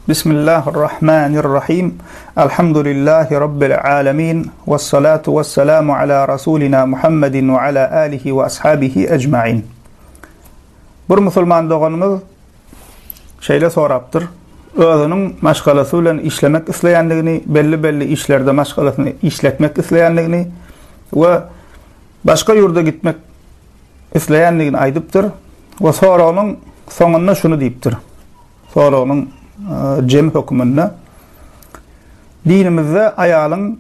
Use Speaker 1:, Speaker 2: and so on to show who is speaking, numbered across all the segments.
Speaker 1: Bismillahirrahmanirrahim. Alhamdulillahi Rabbil alemin. Vessalatu vesselamu ala Rasulina Muhammedin ve ala alihi ve ashabihi ecmain. Bir musulman doganymyz şeýle sorapdyr. Özüniň maşgalasy bilen işlemek isleýändigini, belli-belli işlerde maşgalasyny işletmek isleýändigini we başga ýurda gitmek isleýändigini aýdypdyr we soragynyň soňunda şuny diýipdir. Soragynyň jemi höküminde dinimizde aýalyň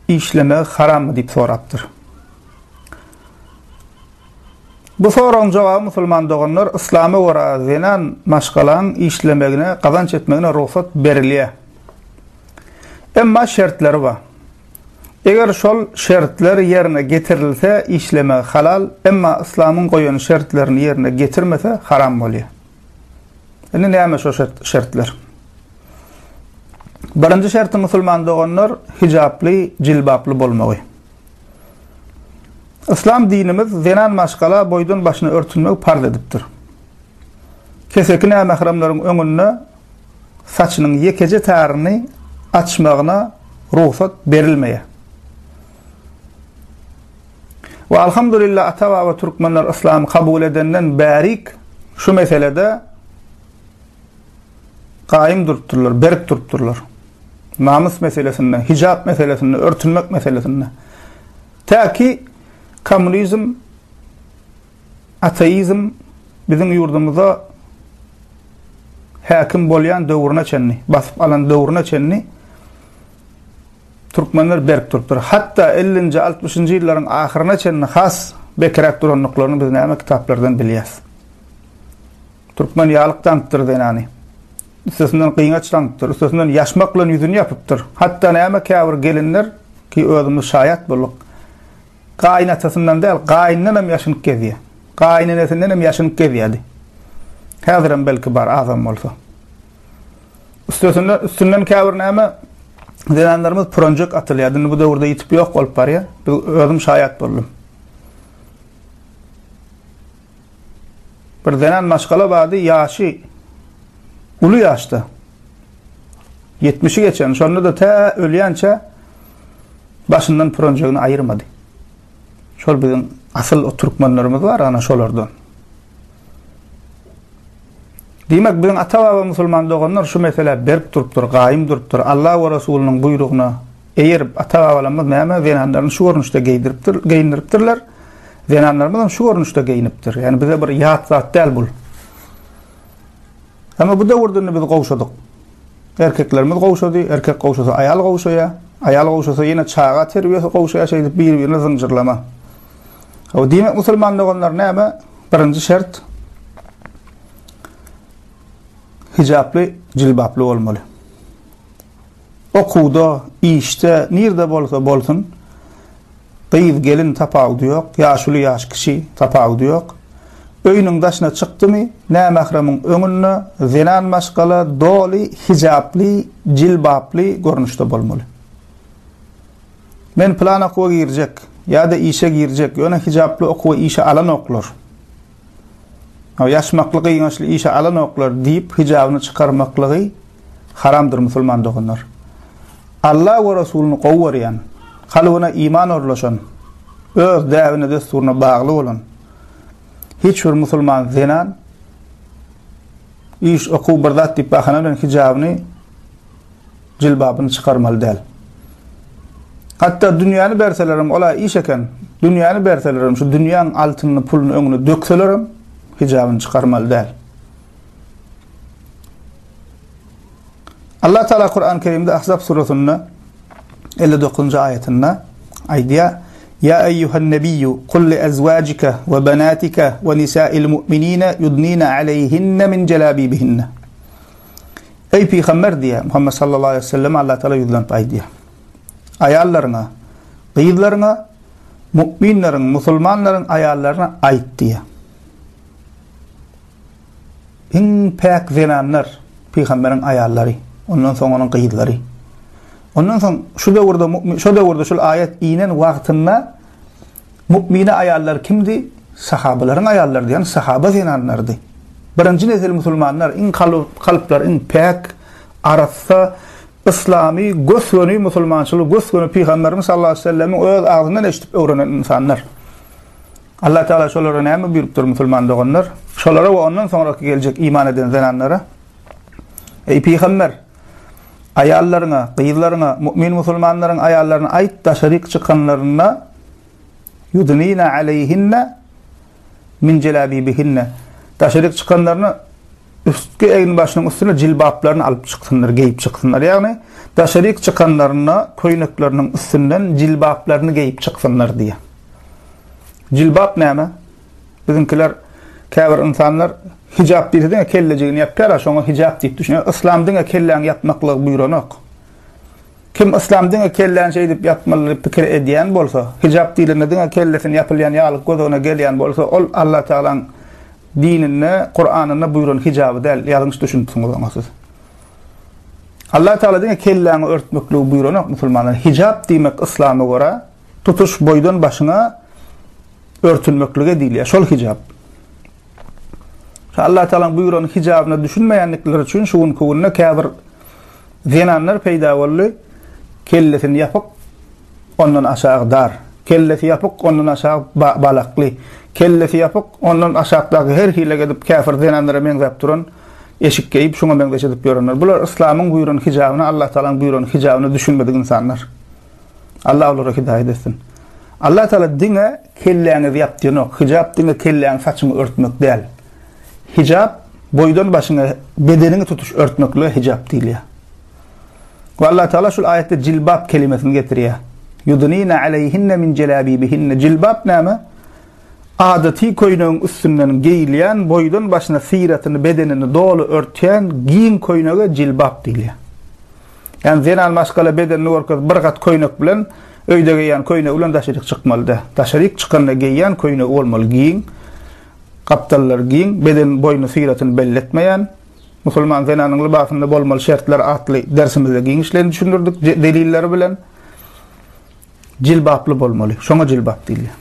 Speaker 1: işlemegi harammy diýip sorapdyr. Bu soragyň jogaby musulman doganlar yslama görä zenan maşgalaň işlemegine, gazanç etmegine rugsat berilýär. Emma şertleri bar. Eger şol şertler ýerine getirilse işlemegi halal, emma yslamyň goýan şertlerini ýerine getirmese haram bolýar. Indi näme şo şertler? Birinji şerti musulman doganlar hijaply, jilbaply bolmagy. Yslam dinimiz zenan maşgala boýdan başyna örtünmegi parz edipdir. Keseki nämähremleriň öňünde saçynyň ýekeje taryny açmagyna rugsat berilmeýär. We alhamdulillah ata-baba türkmenler yslamy kabul edenden bärik şu meselede gaýym durupdyrlar, berk durupdyrlar. Namys meselesinde, hijap meselesinde, örtünmek meselesinde. Tä ki kommunizm, ateizm biziň ýurdumyza häkim bolýan döwrüne çenli, basyp alan döwrüne çenli Türkmenler berk durupdyr. Hatda ellinji, altmyşynjy ýyllaryň ahyryna çenli has bekiräk durandyklaryny biz näme kitaplardan bilýäs. Türkmen ýalyk daňypdyr zenany. Üstesinden gyňaç daňypdyr, üstesinden ýaşmak bilen ýüzüni ýapypdyr. Hatda näme käbir gelinler, ki özümiz şaýat bolduk, gaýynatasyndan däl, gaýyndan hem ýaşynyp gezýär. Gaýynenesinden hem ýaşynyp gezýärdi. Häzirem belki bar, azam bolsa. Üstesinden, üstünden käbir näme zenanlarymyz pürenjek atylýar. Indi bu döwürde ýitip ýok bolup barýar. Biz özüm şaýat boldum. Bir zenan maşgala bardy, ýaşy uly ýaşda. 70-i geçen, şonda-da tä ölýänçä başyndan pürenjegini aýyrmady. Şol biziň asyl o türkmenlerimiz bar, ana şolardan. Diýmek, biziň ata-baba musulman doganlar şu meselä berk durupdyr, gaýym durupdyr. Allah we Resulynyň buýrugyna eýerip, ata-babalarymyz näme, zenanlaryny şu görnüşde geýdiripdir, geýindiripdirler. Zenanlarymyz hem şu görnüşde geýnipdir. Ýagny bize bir ýat zat däl bul. Emma bu döwürde indi biz gowşadyk. Erkeklerimiz gowşady, erkek gowşasa aýal gowşaýar, aýal gowşasa ýene çaga terbiýesi gowşaýar, şeýdip bir-birine zynjyrlama. O diýmek musulman doganlar näme? Birinji şert hijaply, jilbaply bolmaly. Okuwda, işde, nirde bolsa bolsun, gyz, gelin tapawudy ýok, ýaşuly, ýaş kiçi tapawudy ýok. Öýüniň daşyna çykdymy, nämähremiň öňünde zenan maşgala doly hijaply, jilbaply görnüşde bolmaly. Men pylan okuwa girjek ýa-da işe girjek, ýöne hijaply okuwa işe alanoklar. Ýaşmakly gyňaçly işe alanoklar diýip hijabyny çykarmaklygy haramdyr musulman doganlar. Allah we Resulyny gowy görýän, kalbyna iman orlaşan, öz däbine dessuryna bagly bolan hiç bir musulman zenan iş, okuw bir zat diýip bahana bilen hijabyny jilbabyny çykarmaly däl. Hatda dünýäni berselerem ola iş eken. Dünýäni berselerem şu dünýäň altynyny puluny öňüne dökselerem hijabyny çykarmaly däl. Allah Teala Kur'an-ı Kerimde Ahzab surasynda 59-njy aýatynda aýdýar: Ya eyyuhan nebiyyu kul li azwajika we banatika we nisa'il mu'minina yudnina aleyhinne min jelabibihinne. Eý pygamber diýýär, Muhammet sallallahu aleýhi we selleme Allah Taala ýüzlenip aýdýar. Aýallaryňa, gyzlaryňa, mu'minleriň, musulmanlaryň aýallaryna aýt diýýär. Iň päk zenanlar pygamberiň aýallary, ondan soň onuň gyzlary. Ondan soň şu döwürde mu'min, şu döwürde şul aýat inen wagtynda Mu'mine aýallar kimdi? Sahabalaryň aýallarydy, ýagny sahaba zenanlarydy. Birinji nesil musulmanlar, iň kalplary iň päk, Arassa yslamy gös-göni musulmançylygy gös-göni Pygamberimiz sallallahu aleýhi we sellemiň öz agzyndan eşidip öwrenen ynsanlar. Allah Teala şolara näme buýrupdyr musulman doganlar? Şolara we ondan soňraky geljek iman eden zenanlara Eý pygamber! Aýallaryňa, gyzlaryňa, mu'min musulmanlaryň aýallaryna aýt, daşaryk çykanlarynda yudnina aleýhinne min jelabibihinne daşaryk çykanlarynda üstki egin-başynyň üstüne jilbaplaryny alyp çyksynlar, geýip çyksynlar. Ýagny daşaryk çykanlarynda köýnekleriniň üstünden jilbaplaryny geýip çyksynlar diýýär. Jilbap näme? Biziňkiler käbir ynsanlar hijap diýse diňe kellejigini ýapýar, şoňa hijap diýip düşünýär. Yslam diňe kelläňi ýapmaklygy buýranok. Kim yslam diňe kelläni şeýdip ýapmaly diýip pikir edýän bolsa, hijap diýlende diňe kellesini ýapylýan ýaglyk göz öňüne gelýän bolsa, ol Allah Tagalaň dininde, Kuranynda buýran hijaby däl, ýalňyş düşünipsiňiz oňa siz. Allah Tagala diňe kelläňi örtmekligi buýranok musulmanlar. Hijap diýmek yslama görä tutuş boýdan başyňa örtünmeklige diýilýär. Şol hijap. Şu Allah Tagalaň buýran hijabyna düşünmeýändikleri üçin şu günki günde käbir zenanlar peýda boldy. Kellesini ýapyk, ondan aşagy dar. Kellesi ýapyk, ondan aşagy balakly. Kellesi ýapyk, ondan aşakdaky her hile edip käfir zenanlara meňzäp duran eşik geýip, şuňa meňzeş edip ýörenler. Bular yslamyň buýran hijabyna, Allah Tagalaň buýran hijabyna düşünmedik insanlar. Allah olara hidaýat etsin. Allah Tagala diňe kelläňizi ýap diýenok. Hijap diňe kelläňi saçyňy örtmek däl. Hijap boýdan başyňa bedeniňi tutuş örtmeklige hijap diýilýär. We Allah Tagala şul aýatda jilbap kelimesini getirýär. Yudnina aleyhinne min jelabibihinne. Jilbap näme? Adaty köýnegiň üstünden geýilýän, boýdan başyna syratyny, bedenini doly örtýän giň köýnege jilbap diýilýär. Ýagny zenan maşgala bedenini görkezip bir gat köýnek bilen öýde geýýän köýnegi bilen daşaryk çykmaly däl. Daşaryk çykanda geýýän köýnegi bolmaly giň, gapdallary giň, beden boýuny syratyny belli etmeýän. Musulman zenanyň lybasynda bolmaly şertler atly dersimizde giňişleýin düşündirdik delilleri bilen. Jilbaply bolmaly. Şoňa jilbap diýilýär.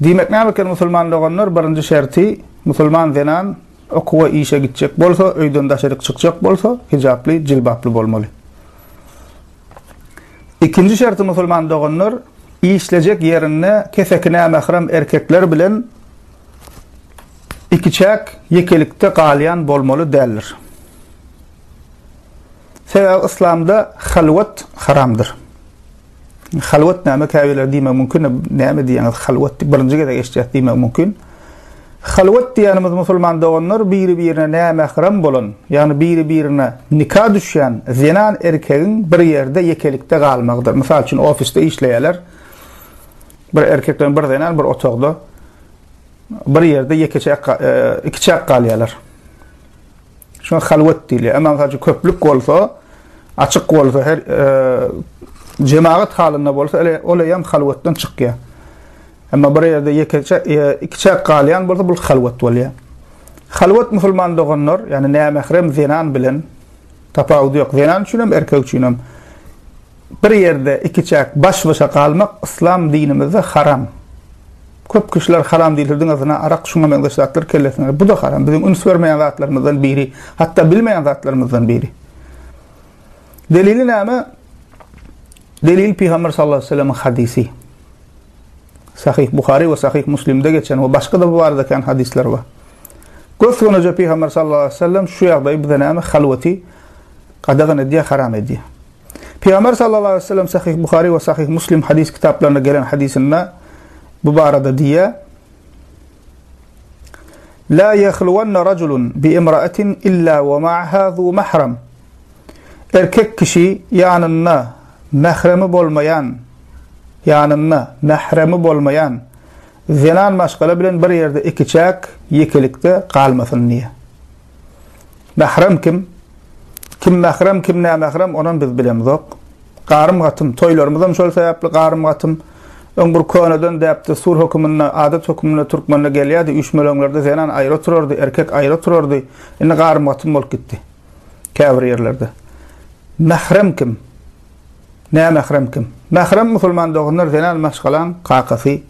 Speaker 1: Diýmek näme eken musulman doganlar birinji şerti musulman zenan Okuwa işe gitjek bolsa, öýden daşaryk çykjak bolsa, hijaply, jilbaply bolmaly. Ikinji şerti musulman doganlar, işlejek ýerinde keseki nämährem erkekler bilen ikiçäk ýekelikde galýan bolmaly däldir. Sebäbi yslamda halwat haramdyr. Halwat näme käbirleri diýmegi mümkin, näme diýýäňiz halwat diýip birinji gezek eşitýäs diýmegi mümkin. Halwat diýýänimiz musulman doganlar biri-birine nämährem bolan, ýagny biri-birine nika düşýän zenan erkegiň bir ýerde ýekelikde galmagydyr. Mysal üçin ofisde işleýärler. Bir erkek bilen bir zenan bir otagda bir ýerde ýekeçäk e, ikiçäk galýarlar. Şuňa halwat diýilýär. Emma mysal üçin köplük bolsa, açyk bolsa, her e, jemagat halynda bolsa, ele, ol hem halwatdan çykýar. Emma bir ýerde ýekeçe, e, ikiçäk galýan bolsa, bu halwat bolýar. Halwat musulman doganlar, ýagny nämährem zenan bilen tapawudy ýok. Zenan üçin hem, erkek üçin hem Bir ýerde ikiçäk baş-başa galmak yslam dinimizde haram. Köp kişiler haram diýilse diňe zyna, arak şuňa meňzeş zatlar kellesine gelýär. Bu-da haram. Biziň üns bermeýän zatlarymyzdan biri, hatda bilmeýän zatlarymyzdan biri. Delili näme? Delil Pygamber sallallahu aleyhi ve sellemiň hadysy. Sahih Buhary we Sahih Muslimde geçen we başga-da bu barada kän hadyslar bar. Gös-gönüje Pygamber sallallahu aleyhi ve sellem şu ýagdaýy bize näme halwaty gadagan edýär, haram edýär. Pygamber sallallahu aleýhi we sellem Sahyh Buhary we Sahyh Muslim hadys kitaplarynda gelen hadysynda bu barada diýýär, La ýehluwanna rajulun bi imra'atin illa we ma'aha zu mahram. Erkek kişi ýanynda mähremi bolmaýan, ýanynda mähremi bolmaýan zenan maşgala bilen bir ýerde ikiçäk, ýekelikde galmasyn diýýär. Mährem kim? Kim mährem, kim nämährem, onam biz bilemzok. Garym-gatym, toýlarymyzam şol sebäpli garym-gatym. Öň bir köneden däp-dessur höküminde, adat höküminde türkmende gelýärdi, üýşmeleňlerde zenan aýry oturardy, erkek aýry oturardy. Indi garym-gatym bolup gitdi. Käbir ýerlerde. Mährem kim? Nämährem kim? Mährem musulman doganlar zenan maşgalaň kakasy,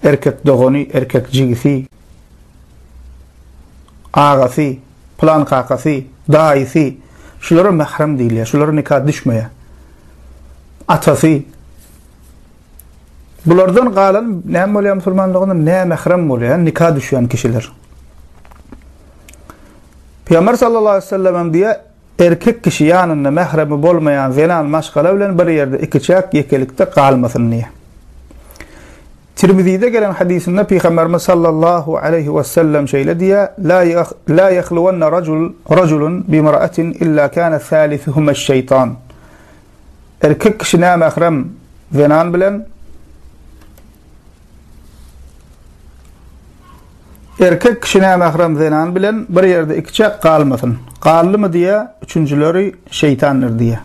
Speaker 1: erkek dogany, erkek jigisi, agasy. Pylan kakasy, daýysy, şulara mährem diýilýär. Şulara nika düşmeýär. Atasy. Bulardan galan näme bolýar musulman doganlar? Nämährem bolýar, nika düşýän kişiler. Pygamber sallallahu aleyhi ve sellem hem diýýär, erkek kişi ýanynda mähremi bolmaýan zenan maşgala bilen bir ýerde ikiçäk ýekelikde galmasyn diýýär. Tirmizide gelen hadysynda Pygamberimiz sallallahu aleýhi we sellem şeýle diýýär, La ýahluwanna rajul rajulun bimra'atin illa kana salisuhumaş-şeýtan. Erkek kişi nämährem zenan bilen Erkek kişi nämährem zenan bilen bir ýerde ikiçäk galmasyn. Galdymy diýýär, üçünjileri şeýtandyr diýýär.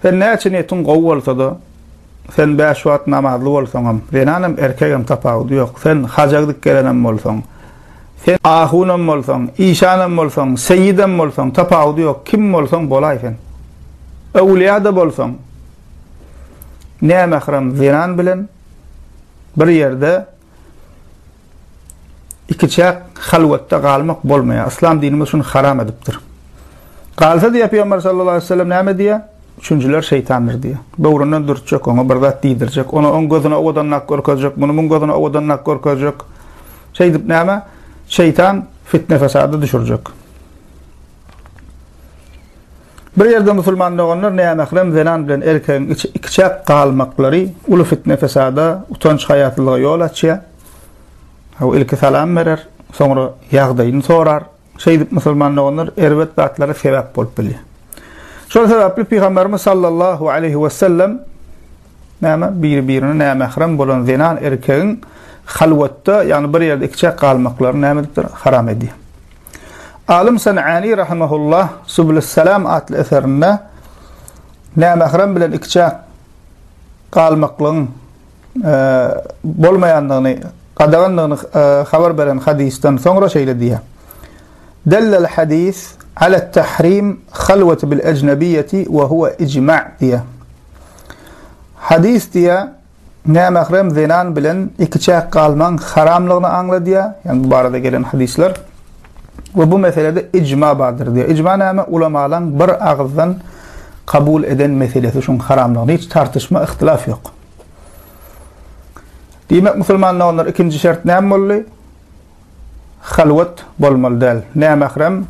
Speaker 1: Sen näçe niýetiň gowy bolsa-da, sen bäş wagt namazly bolsaňam, zenanam erkegem tapawudy ýok, sen haja gidip gelenem bolsaň, sen ahunam bolsaň, işanam bolsaň, seýidem bolsaň, tapawudy ýok, kim bolsaň bolaý sen. Öwlüýa-da bolsaň, nämährem zenan bilen bir ýerde Ikiçäk halwatda galmak bolmaýar. Yslam dinimiz şuny haram edipdir. Galsa diýýär Pygamber sallallahu aleyhi ve sellem näme diýýär? Üçünjiler şeýtandyr diýýär. Böwründen dürtjek, oňa bir zat diýdirjek, ony oň gözüne owadanlap görkezjek, muny muň gözüne owadanlap görkezjek. Şeýdip näme? Şeýtan fitne-fesada düşürjek. Bir ýerde musulman doganlar nämährem zenan bilen erkegiň ikiçäk galmaklary uly fitne-fesada, utanç-haýasyzlyga ýol açýar. Hawa, ilki salam berer, soňra ýagdaýyny sorar. Şeýdip musulman doganlar erbet zatlara sebäp bolup bilýär. Şol sebäpli Pygamberimiz sallallahu aleýhi we sellem näme biri-birine nämährem bolan zenan erkegiň halwatda, ýagny bir ýerde ikiçäk galmaklaryny näme edipdir? Haram edýär. Alym Sanani rahimehullah Subulus-Salam atly eserinde nämährem bilen ikiçäk galmaklygyň bolmaýandygyny, gadagandygyny habar beren hadysdan soňra şeýle diýýär. Dellel hadis ala tahrim halwati bil ejnebiýeti we huwa ijma' diýýär. Hadys diýýär, nämährem zenan bilen ikiçäk galmagyň haramlygyny aňladýar, ýagny bu barada gelen hadyslar we bu meselede ijma bardyr diýýär. Ijma näme? Ulamalaryň bir agyzdan kabul eden meselesi şuň haramlygyny hiç tartyşma, ihtilaf ýok. Diýmek, musulman doganlar, ikinji şert näme boldy? Halwat bolmaly däl. Nämährem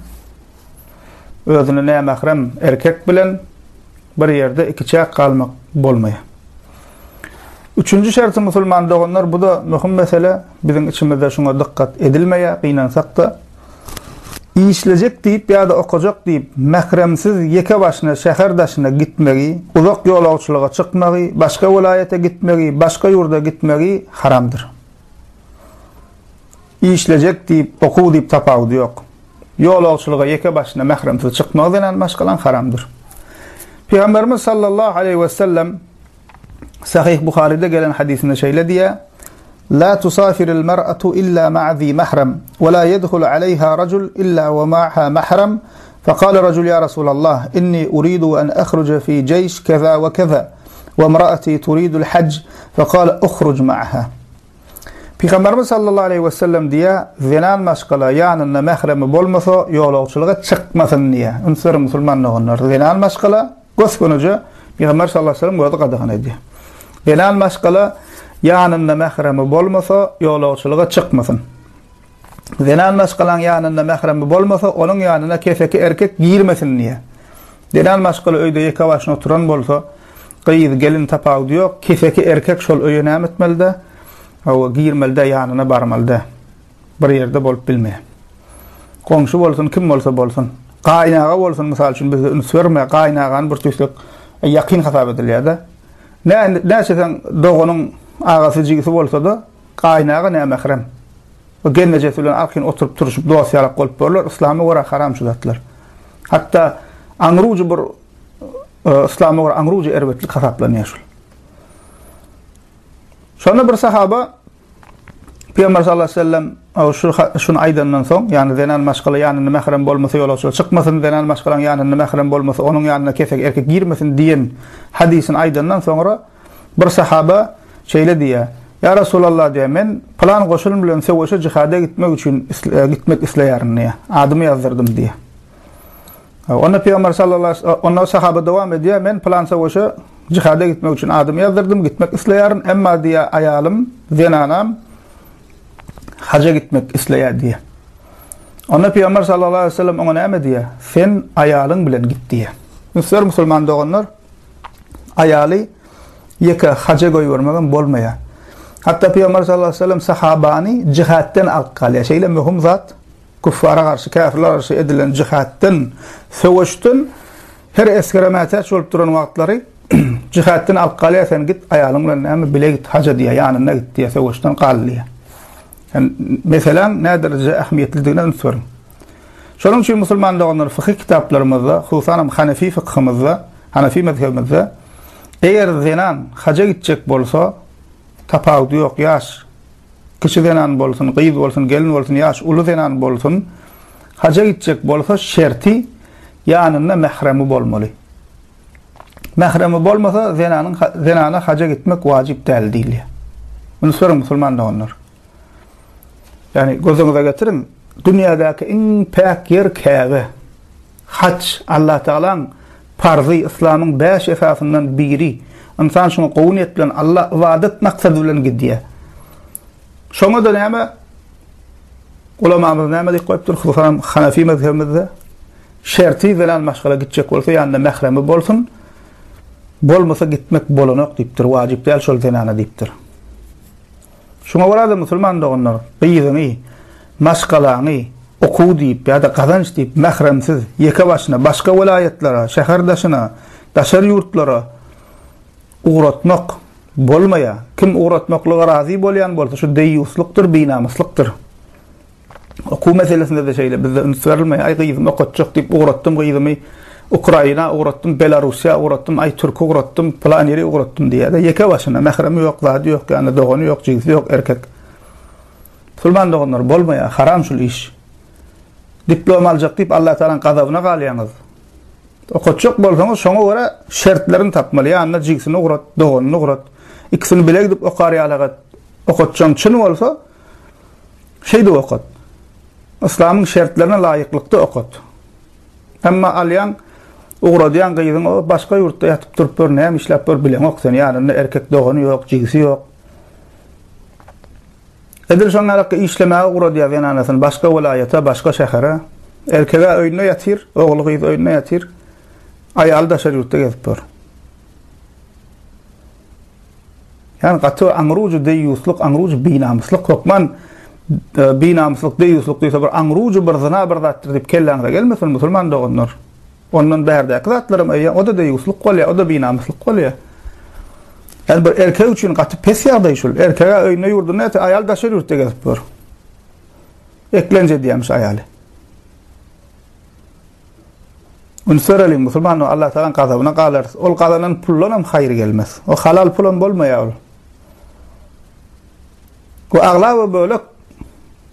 Speaker 1: özüne nämährem erkek bilen bir ýerde ikiçäk galmak bolmaýar. Üçünji şerti musulman doganlar, bu-da möhüm mesele, biziň içimizde şuňa dykgat edilmeýär, gynansak-da. Işlejek diýip ýa-da okajak diýip, mähremsiz ýeke başyna şäher daşyna gitmegi, uzak ýolagçylyga çykmagy, başga welaýata gitmegi, başga ýurda gitmegi haramdyr. Işlejek diýip, okuw diýip tapawudy ýok. Ýolagçylyga ýeke başyna mähremsiz çykmagy zenan maşgalaň haramdyr. Pygamberimiz sallallahu aleýhi wesellem Sahyh Buharyda gelen hadysynda şeýle diýýär, La tusafiril mar'atu illa ma'a zi mahram we la yedhulu aleyha rajul illa we ma'ha mahram. Faqala rajul ya Rasulallah inni uridu an akhruja fi jeyş keza we keza we imraati turidul hajj faqala ukhruj ma'ha. Pygamberimiz sallallahu aleýhi we sellem diýýär, zenan maşgala ýanynda mähremi bolmasa ýolagçylyga çykmasyn diýýär. Üns beriň musulman doganlar, zenan maşgala Gös-gönüje Pygamber sallallahu aleýhi we sellem özi gadagan edýär. Zenan maşgala ýanynda mähremi bolmasa, ýolagçylyga çykmasyn. Zenan maşgalaň ýanynda mähremi bolmasa, onuň ýanyna keseki erkek girmesin diýýär. Zenan maşgala öýde ýeke başyna oturan bolsa, gyz, gelin tapawudy ýok, keseki erkek şol öýe näme etmeli-dä? Hawa, girmeli-dä, ýanyna barmaly-dä. Bir ýerde bolup bilmeýär. Goňşy bolsun, kim bolsa bolsun. Gaýynaga bolsun, mysal üçin, bizde üns berme, gaýynagany bir tüýslik ýakyn hasap edilýär-de. Nä, näçe seň doganyň agasy, jigisi bolsa-da, gaýynaga nämährem. Bu gelnejesi bilen arkaýyn oturyp-turşup, dost ýalak bolup görler, yslama görä haram şu zatlar. Hatda aňrujy bir yslama görä aňrujy erbetlik hasaplanýar şul. Şonda bir sahaba Pygamber sallallahu aleyhi ve sellem şu şuny aýdandan soň, ýagny zenan maşgala ýanynda mährem bolmasa ýolagçylyga çykmasyn, zenan maşgalaň ýanynda mährem bolmasa onuň ýanyna kesek erkek girmesin diýen hadysyny aýdandan soňra bir sahaba şeýle diýýär. Ýa Resulallah diýýär, men pylan goşun bilen söweşe jihada gitmek üçin gitmek isleýärin diýýär. Adymy ýazdyrdym diýýär. Onda Pygamber sallallahu aleyhi onda sahaba dowam edýär, men pylan söweşe jihada gitmek üçin adymy ýazdyrdym, gitmek isleýärin, emma diýýär, aýalym, zenanam haja gitmek isleýär diýýär. Onda Pygamber sallallahu aleyhi ve sellem oňa näme diýýär? Sen aýalyň bilen git diýýär. Ünsler musulman doganlar, aýaly ýeke haja goýbermegem bolmaýar. Hatda Pygamber sallallahu aleyhi ve sellem sahabany jihatdan alyp galýar. Şeýle möhüm zat küffara garşy, käfirlere garşy edilen jihatdan, söweşden her esgere mätäç bolup duran wagtlary jihatdan alyp galýar, sen git aýalyň bilen näme bile git haja diýýär, ýanynda git diýýär, söweşden gal diýýär. Yani meseläň nädereje ähmiýetlidigine üns beriň. Şonuň üçin musulman doganlar fykyh kitaplarymyzda, hususanam Hanefi fykhymyzda, Hanefi mezhebimizde eger zenan haja gitjek bolsa, tapawudy ýok, ýaş kiçi zenan bolsun, gyz bolsun, gelin bolsun, ýaş uly zenan bolsun, haja gitjek bolsa şerti ýanynda mähremi bolmaly. Mähremi bolmasa zenanyň zenana haja gitmek wajyp däl diýilýär. Üns beriň musulman doganlar. Ýani gözüňize getiriň, dünýädäki iň päk ýer Käbe. Haç Allah Tagalaň parzy, yslamyň bäş esasyndan biri. Ynsan şoňa gowy niýet bilen Allah ybadat maksady bilen gidýär. Şoňa-da näme ulamamyz näme diýip goýupdyr, hususan Hanafi mezhebimizde Şerti zenan maşgala gitjek bolsa ýanynda mähremi bolsun, bolmasa gitmek bolanok diýipdir, wajyp däl şol zenana diýipdir. Şuňa görä-de musulman doganlar, gyzyňy, maşgalaňy okuw diýip ýa-da gazanç diýip mähremsiz, ýeke başyna başga welaýatlara, şäher daşyna, daşary ýurtlara ugratmak bolmaýar. Kim ugratmaklyga razy bolýan bolsa şu deýýuslukdyr, binamyslykdyr. Okuw meselesinde-de şeýle, bizde üns berilmeýär. Aý gyzymy okatjak diýip ugratdym gyzymy Ukraina ugratdym, Belarussiýa ugratdym, aý Türki ugratdym, pylan ýere ugratdym diýýär-de, ýeke başyna, mähremi ýok, zady ýok, ýanynda dogany ýok, jigisi ýok, erkek. Musulman doganlar, bolmaýar, haram şul iş. Diplom aljak diýip Allatagalaň gazabyna galýaňyz. Okatjak bolsaňyz, şoňa görä şertlerini tapmaly. Ýanynda jigisini ugrat, doganyny ugrat. Ikisini bile gidip okar ýaly et. Okatjaň çyn bolsa, Şeýdip okat. Yslamyň şertlerine laýyklykda okat. Emma alýaň, ugradýaň gyzyň o başga ýurtda ýatyp durup gör, näme işläp gör bileňok sen. Ýanynda erkek dogany ýok, jigisi ýok. Edil şoň ýaly işlemäge ugradýar zenanasyny başga welaýata, başga şähere. Erkeg-ä öýünde ýatyr, ogly gyzy öýünde ýatyr. Aýaly daşary ýurtda gezip ýör. Ýagny gaty aňrujy deýýuslyk, aňrujy binamyslyk hökman e, binamyslyk, deýýuslyk diýse bir aňrujy bir zyna bir zatdyr diýip kelläňize gelmesin musulman doganlar. Ondan bärdäki zatlaram eýýäm o-da deýýuslyk bolýar, o-da binamyslyk bolýar. Ýagny bir erkek üçin gaty pes ýagdaý şul. Erkege öýünde ýurdunda ýatyr, aýal daşary ýurtda gezip ýör. Eklenç edýärmiş aýaly. Üns bereliň, musulmanlar Allah Tagalaň gazabyna galarys. Ol gazanan puldan hem haýyr gelmez. O halal pul hem bolmaýar ol. Bu aglaba bölek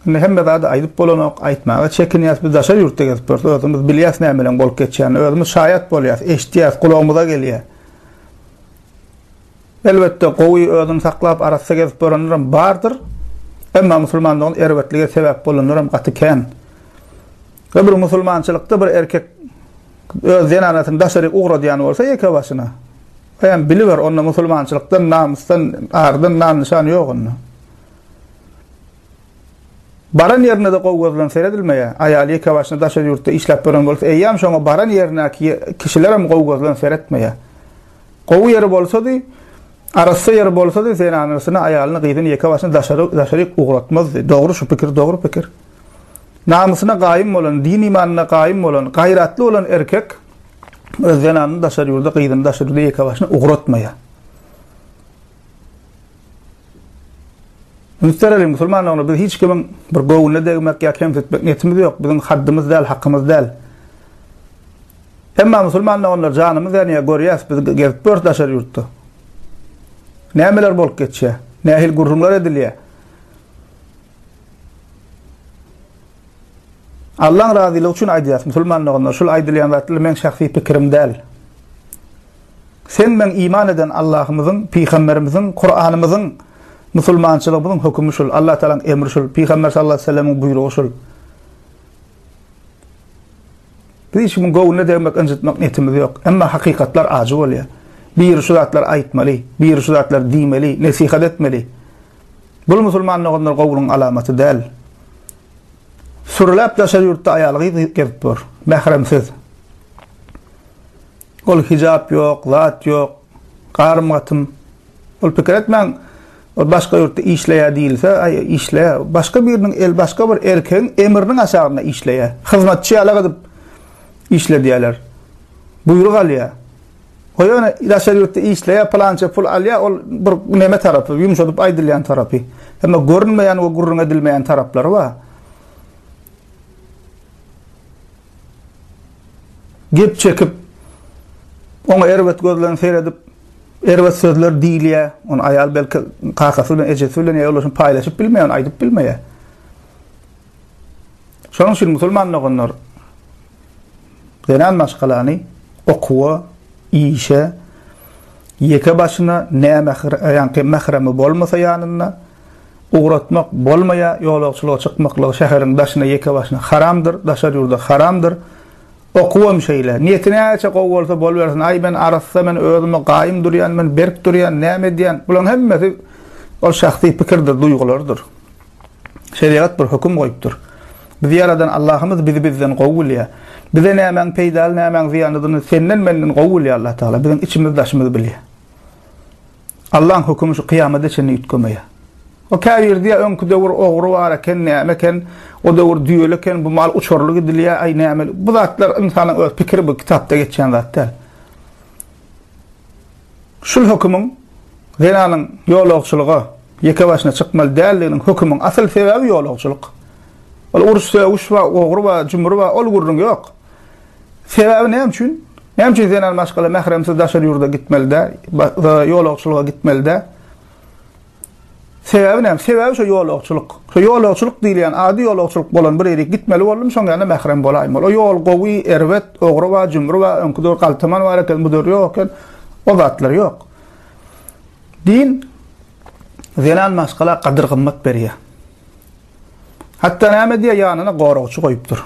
Speaker 1: indi hemme zady aýdyp bolanok, aýtmaga çekinýäs. Biz daşary ýurtda gezip ýörüs. Özümiz bilýäs nämeleriň bolup geçýänini. Özümiz şaýat bolýas, eşitýäs, gulagymyza gelýär. Elbetde, gowy özüni saklap, arassa gezip ýörenlerem bardyr. Emma musulmanlygyň erbetlige sebäp bolanlaram gaty kän. We bir musulmançylykda bir erkek öz zenanasyny daşaryk ugradýan bolsa ýeke başyna, hem biliber onda musulmançylykdan, namysdan, ardan nam-nyşan ýok onda. Baran ýerine-de gowy göz bilen seredilmeýär. Aýaly ýeke başyna daşary ýurtda işläp ýören bolsa, eýýäm şoňa baran ýerindäki kişilerem gowy göz bilen seretmeýär. Gowy ýeri bolsady, arassa ýeri bolsady, zenanasyny, aýalyny, gyzyny ýeke başyna daşary daşaryk ugratmazdy. Dogry şu pikir, dogry pikir. Namysyna gaýym bolan, din-imanyna gaýym bolan, gaýratly bolan erkek öz zenanyny daşary ýurda, gyzyny daşary ýurda ýeke başyna ugratmaýar. Üns bereliň, musulman ogly, biz hiç kimiň bir göwnüne degmek ýa kemsitmek niýetimiz ýok. Biziň haddymyz däl, hakymyz däl. Emma musulman doganlar janymyz ýanýar, görýäs, biz gezip ýörüs daşary ýurtda. Nämeler bolup geçýär? Nähili gürrüňler edilýär? Allaň razylygy üçin aýdýas, musulman doganlar, şul aýdylýan zatlar meň şahsy pikirim däl. Sen meň iman eden Allahymyzyň, pygamberimiziň, Kuranymyzyň. Musulmançylygymyzyň hökümi şul, Allah Tagalaň emri şul, Pygamber sallallahu aleýhi we sellemiň buýrugy şul. Biz hiç kimiň göwnüne degmek, ynjytmak niýetimiz ýok. Emma hakykatlar ajy bolýar. Biri şu zatlary aýtmaly, biri şu zatlary diýmeli, nesihat etmeli. Bul musulman doganlar gowulygyň alamaty däl. Sürüläp daşary ýurtda aýal-gyz gezip dur. Mähremsiz. Ol hijap ýok, zat ýok. Garym-gatym. Ol pikir etmäň, ol başga ýurtda işleýär diýilse, aý işleýär. Başga biriniň el başga bir erkegiň emriniň aşagynda işleýär. Hyzmatçy ýalak edip işledýärler. Buýruk alýar. O ýöne daşary ýurtda işleýär, pylança pul alýar, ol bir neme tarapy, ýumşadyp aýdylýan tarapy. Emma görünmeýän we gürrüň edilmeýän taraplary bar. Gep çekip, oňa erbet göz bilen seredip, erbet sözler diýilýär. Ony aýal belki kakasy bilen, ejesi bilen ýa ýoldaşyny paýlaşyp bilmeýär, ony aýdyp bilmeýär. Şonuň üçin musulman doganlar zenan maşgalany okuwa, işe, ýeke başyna nämähir, ýaňky mähremi bolmasa ýanynda ugratmak bolmaýar, ýolagçylyga çykmaklygy şäheriň daşyna ýeke başyna haramdyr, daşary ýurda haramdyr. Okuwam şeýle. Niýeti näçe gowy bolsa bolubersin, aý men arassa, men özüme gaýym durýan, men berk durýan, näme edýän, bularyň hemmesi ol şahsy pikirdir, duýgulardyr. Şerigat bir höküm goýupdyr. Bizi ýaradan Allahymyz bizi bizden gowy bilýär. Bize nämäň peýdaly, nämäň zyýanlydygyny senden-menden gowy bilýär Allah Tagala. Biziň içimizi, daşymyzy bilýär. Allaň hökümi şu kyýamada çenli üýtgemeýär. O käbiri diýýär, öňki döwür ogry bar eken, näme eken, o döwür düýeli eken, bu mal uçarly gidilýär, aý näme. Bu zatlar ynsanyň öz pikiri, bu kitapda geçýän zat däl. Şul hökümiň zenanyň ýolagçylyga ýeke başyna çykmaly däldiginiň hökümiň asyl sebäbi ýolagçylyk. Ol uruş-sögüş bar, ogry bar, jümri bar, ol gürrüň ýok. Sebäbi näme üçin? Näme üçin zenan maşgala mähremsiz daşary ýurda gitmeli däl, ýolagçylyga gitmeli däl? Sebäbi näme? Sebäbi şo ýolagçylyk. Şo ýolagçylyk diýilýän ady ýolagçylyk bolan bir ýere gitmeli boldum, şoň ýanynda mährem bolaýmaly. O ýol gowy, erbet, ogry bar, jümri bar, öňki döwür galtaman bar eken, bu döwür ýok eken. O zatlar ýok. Din zenan maşgala gadyr-gymmat berýär. Hatda näme diýýär, ýanyna goragçy goýupdyr.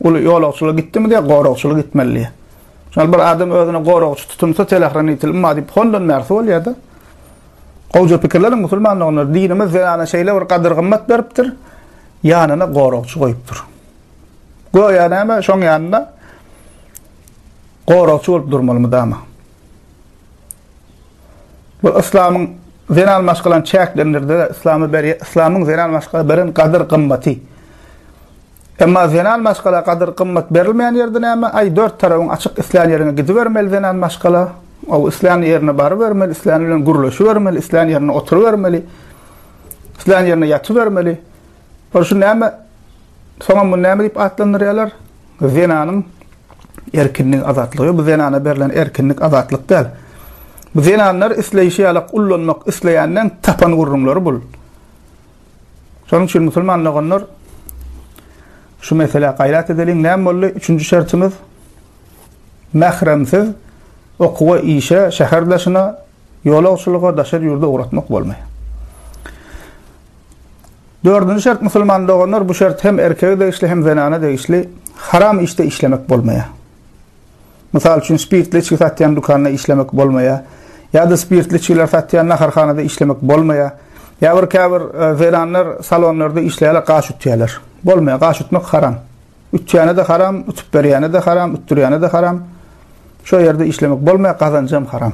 Speaker 1: Uly ýolagçylyga gitdimi diýýär, goragçylyga gitmeli diýýär. Şol bir adam özüne goragçy tutunsa, telehranitelmi bar diýip, hondan bärsi bolýar-da. Gowja pikirleniň musulman doganlar, dinimiz zenana şeýle bir gadyr-gymmat beripdir, ýanyna goragçy goýupdyr. Göýä näme, şoň ýanynda goragçy bolup durmaly mydama. Bu yslamyň zenan maşgalany çäklendirdi, yslamy berýär, yslamyň zenan maşgala beren gadyr-gymmaty. Emma zenan maşgala gadyr-gymmat berilmeýän ýerde näme? Aý, dört tarabyň açyk, islän ýeriňe gidibermeli zenan maşgala. O islän ýerine barybermeli, islän bilen gürleşibermeli, islän ýerinde oturybermeli, islän ýerinde ýatybermeli. Bir şu näme? Soňam muny näme diýip atlandyrýarlar? Zenanyň erkinligi, azatlygy. Bu zenana berlen erkinlik, azatlyk däl. Bu zenanlar isleýşi ýalak ullanmak isleýänden tapan gürrüňleri bul. Şonuň üçin musulman doganlar şu meselä gaýrat edeliň. Näme boldy? Üçünji şertimiz mähremsiz okuwa, işe, şäher daşyna, ýolagçylyga, daşary ýurda ugratmak bolmaýar. Dördünji şert musulman doganlar bu şert hem erkege degişli hem zenana degişli haram işde işlemek bolmaýar. Mysal üçin, spirtli içgi satýan dükanda işlemek bolmaýar. Ýa-da spirtli içgiler satýan naharhanada işlemek bolmaýar. Ýa bir käbir e, zenanlar salonlarda işleýärler, gaş ütýärler. Bolmaýar, gaş ütmek haram. Ütýäne-de haram, ütüp berýäne-de haram, ütdürýäne-de haram. Şo ýerde işlemek bolmaýar, gazanjam haram.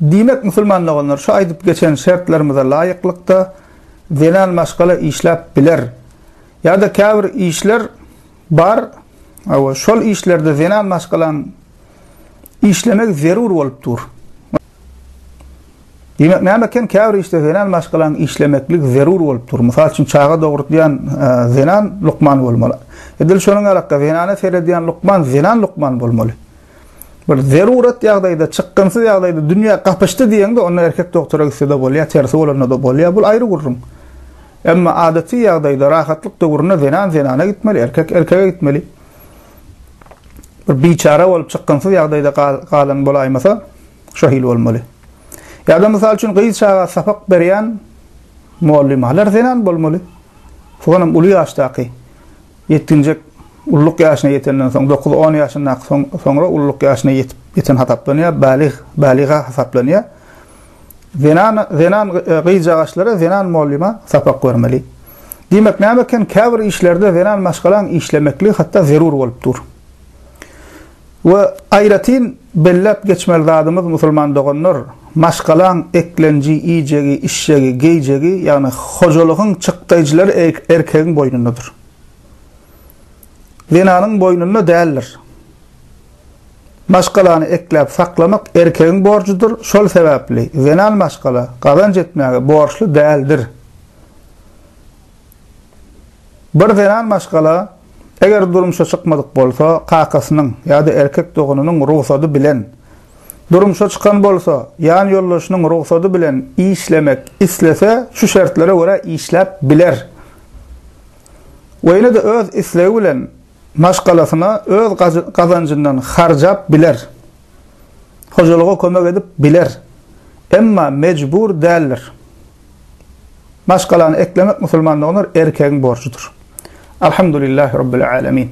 Speaker 1: Diýmek, musulman doganlar, şu aýdyp geçen şertlerimize laýyklykda zenan maşgala işläp biler. Ýa-da käbir işler Bar, hawa, şol işlerde zenan maşgalaň işlemegi zerur bolup dur. Diýmek näme eken, käbir işde zenan maşgalaň işlemeklik zerur bolup dur. Mysal üçin, çaga dogurtýan e, zenan lukman bolmaly. Edil şonuň ýalakda zenana seredýän lukman zenan lukman bolmaly. Bir zerurat ýagdaýda, çykgynsyz ýagdaýda dünýä gapyşdy diýeňde, onda erkek doktora gitse-de bolýar, tersi bolanda-da bolýar. Bu aýry gürrüň. Emma adaty ýagdaýda rahatlyk döwründe zenan zenana gitmeli, erkek erkege gitmeli. Bir biçäre bolup çykgynsyz ýagdaýda galan bolaýmasa, şo hili bolmaly. Ýa-da mysal üçin gyz çaga sapak berýän mugallymalar zenan bolmaly. Soňam uly ýaşdaky ýetginjek ulluk ýaşyna ýetenden soň, dokuz-on ýaşyndaky soň, soňra ulluk ýaşyna ýetip, ýeten hasaplanýar, balyg, balyga hasaplanýar. Zenan, zenan gyzjagaşlara zenan mugallyma sapak bermeli. Diýmek näme eken, käbir işlerde zenan maşgalaň işlemekligi hatda zerur bolup dur. We aýratyn belläp geçmeli zadymyz musulman doganlar, maşgalaň eklenji, iýjegi, içjegi, geýjegi, ýagny hojalygyň çykdaýjylary erkegiň boýnundadyr. Zenanyň boýnunda däldir. Maşgalany ekläp saklamak erkegiň borjudyr, şol sebäpli zenan maşgala gazanç etmäge borçly däldir. Bir zenan maşgala eger durmuşa çykmadyk bolsa, kakasynyň ýa-da erkek doganynyň rugsady bilen, durmuşa çykan bolsa, ýan ýoldaşynyň rugsady bilen işlemek islese, şu şertlere görä işläp biler. We ýene-de öz islegi bilen maşgalasyna öz gazanjyndan harjap biler. Hojalyga kömek edip biler. Emma mejbur däldir. Maşgalany eklemek musulman doganlar erkegiň borjudyr. Alhamdulillahi Rabbil alemin.